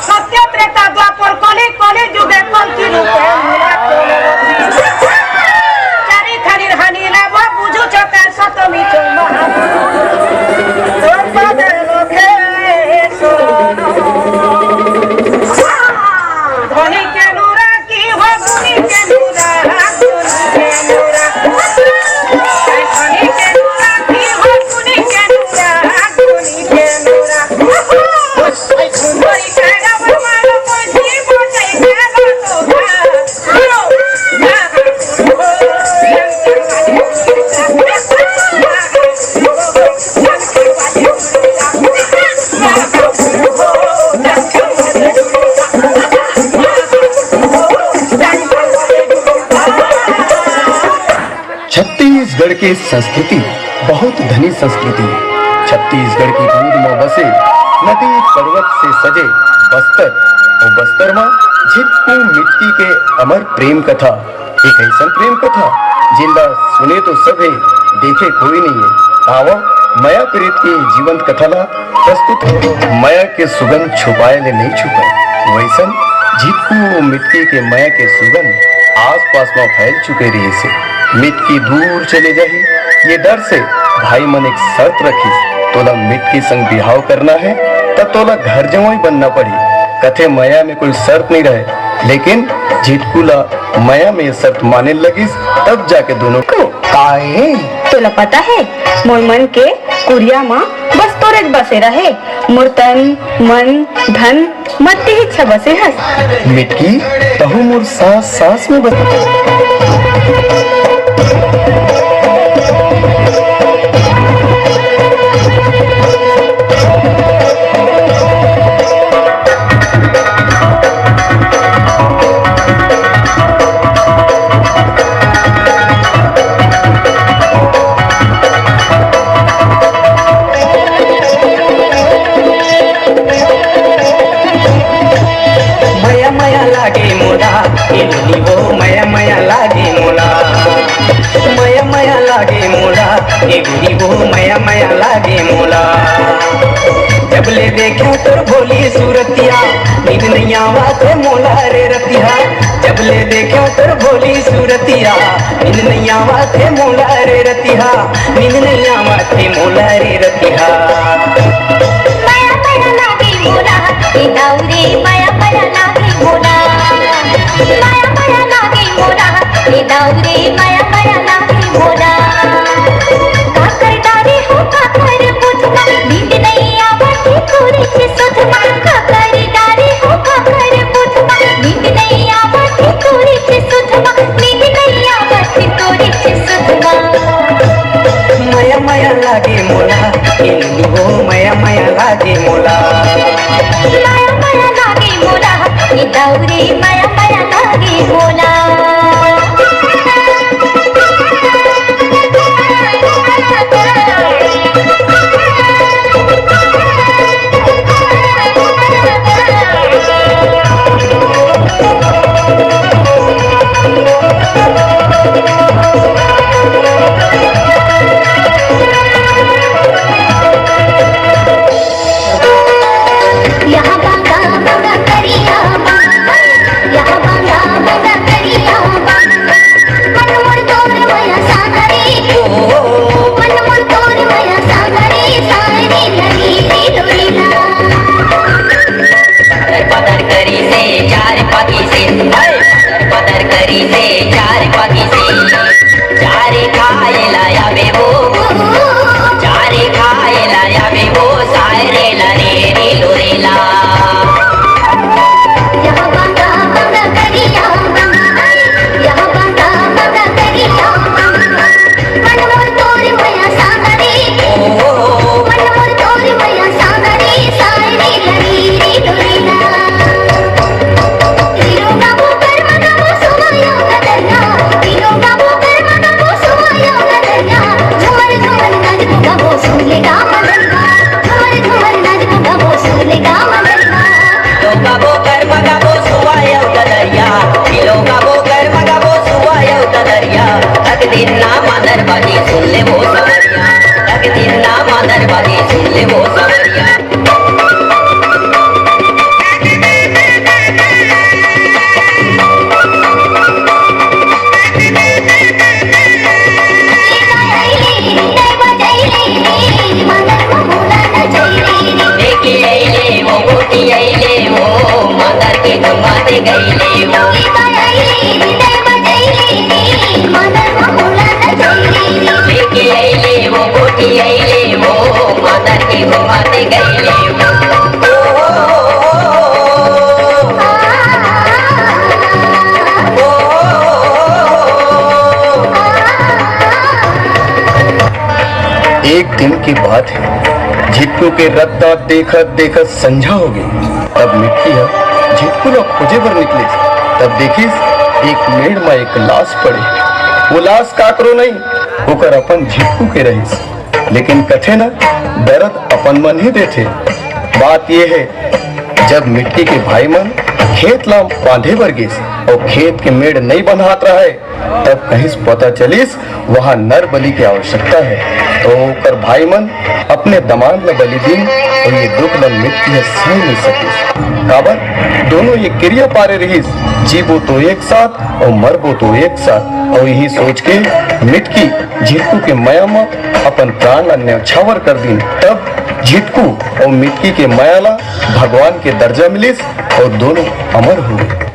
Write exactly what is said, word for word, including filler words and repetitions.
सत्य त्रेता द्वापर कलि, कलि जुगे कल्कि रूपे। चारि खानिर हानि लाभ बुझु चोखे सतमी चो महान। धनी के नूरा की हो गुनी के नूरा, गुनी के नूरा। धनी के नूरा की हो गुनी के नूरा, गुनी के नूरा। छत्तीसगढ़ की संस्कृति बहुत धनी संस्कृति है। छत्तीसगढ़ की गोद में बसे नदी पर्वत से सजे बस्तर और बस्तर में झिटकू मिट्टी के अमर प्रेम कथा। एक ऐसन प्रेम कथा जिनला सुने तो सब है, देखे कोई नहीं है। आवा मया प्रीत के जीवंत कथा ला प्रस्तुत हो। मया के सुगंध छुपाए ले नहीं छुपे, वैसन झिटकू मिट्टी के मया के सुगंध आसपास में फैल चुके रही से। मिटकी दूर चले जाही, ये डर से भाई मन एक शर्त रखिस, तोला मिटकी संग बिहाव करना है, त तोला घर जवाई बनना पड़ी। कथे मया में कोई शर्त नहीं रहे, लेकिन झिटकू ला मया में ये शर्त माने लगिस, तब जाके दोनों को काहे? तोला पता है, मोर मन के कुरिया म बस तोरेच बसे रहे। मोर तन, मन, धन, मत्ती इच्छा बसे हस। मिटकी, तहु मोर सांस सांस में बस। मया मया लागे मोला, ए नोनी वो मया मया लागे मोला। मया मया लागे मोला, ए गोरी वो मया मया लागे मोला। जब ले देखे तोर भोली सूरतिया, नींद नहीं आवत हे मोला रे रतिया। जब ले देखे तोर भोली सूरतिया, नींद नहीं आवत हे मोला रे रतिया। नींद नहीं आवत हे मोला रे रतिया। मया मया लागे मोला, ए दाऊ रे, मया मया लागे मोला। मया मया लागे मोला, ए दाऊ रे, मया मया लागे मोला। काकर डारे हो, काकर बुझमा, नींद नहीं आवत हे तोरे से सुधमा। काकर डारे हो, काकर बुझमा, नींद नहीं आवत हे तोरे से सुधमा। नींद नहीं आवत हे तोरे से सुधमा। मया मया लागे मोला, ए नोनी वो मया मया लागे मोला। मया मया लागे मोला, ए दाऊ रे मया मया लागे मोला। यहाँ बांगा बांगा करिया बांगा, यहाँ गईले वो, माता की वो बात गईले वो। एक दिन की बात है, झिटकू के रद्दा देखत देखत संझा हो गई। तब मिटकी ह झिटकू ला खोजे बर निकलिस। तब देखिस, एक मेड़ म एक लाश पड़े। वो लाश काकरो नहीं, ओकर अपन झिटकू के रहिस। लेकिन कथे न, दरद अपन मन ही देथे। बात ये है, जब मिटकी के भाई मन खेत ला बांधे बर गिस अउ खेत के मेड़ नइ बंधात रहय, तब कहिस पता चलिस वहाँ नर बलि के आवश्यकता है। तो ओकर भाई मन अपने दमांद ला बलि दीन अउ ये दुख ला मिटकी ह सह नइ सकिस। काबर, दोनों ये किरिया पारे रहिस, जीबो तो एक साथ अउ मरबो तो एक साथ। अउ यही सोच के मिटकी झिटकू के मया म अपन प्राण ला न्यौछावर कर दीन। तब झिटकू अउ मिटकी के मया ला भगवान के दर्जा मिलिस अउ दोनों अमर हो गए।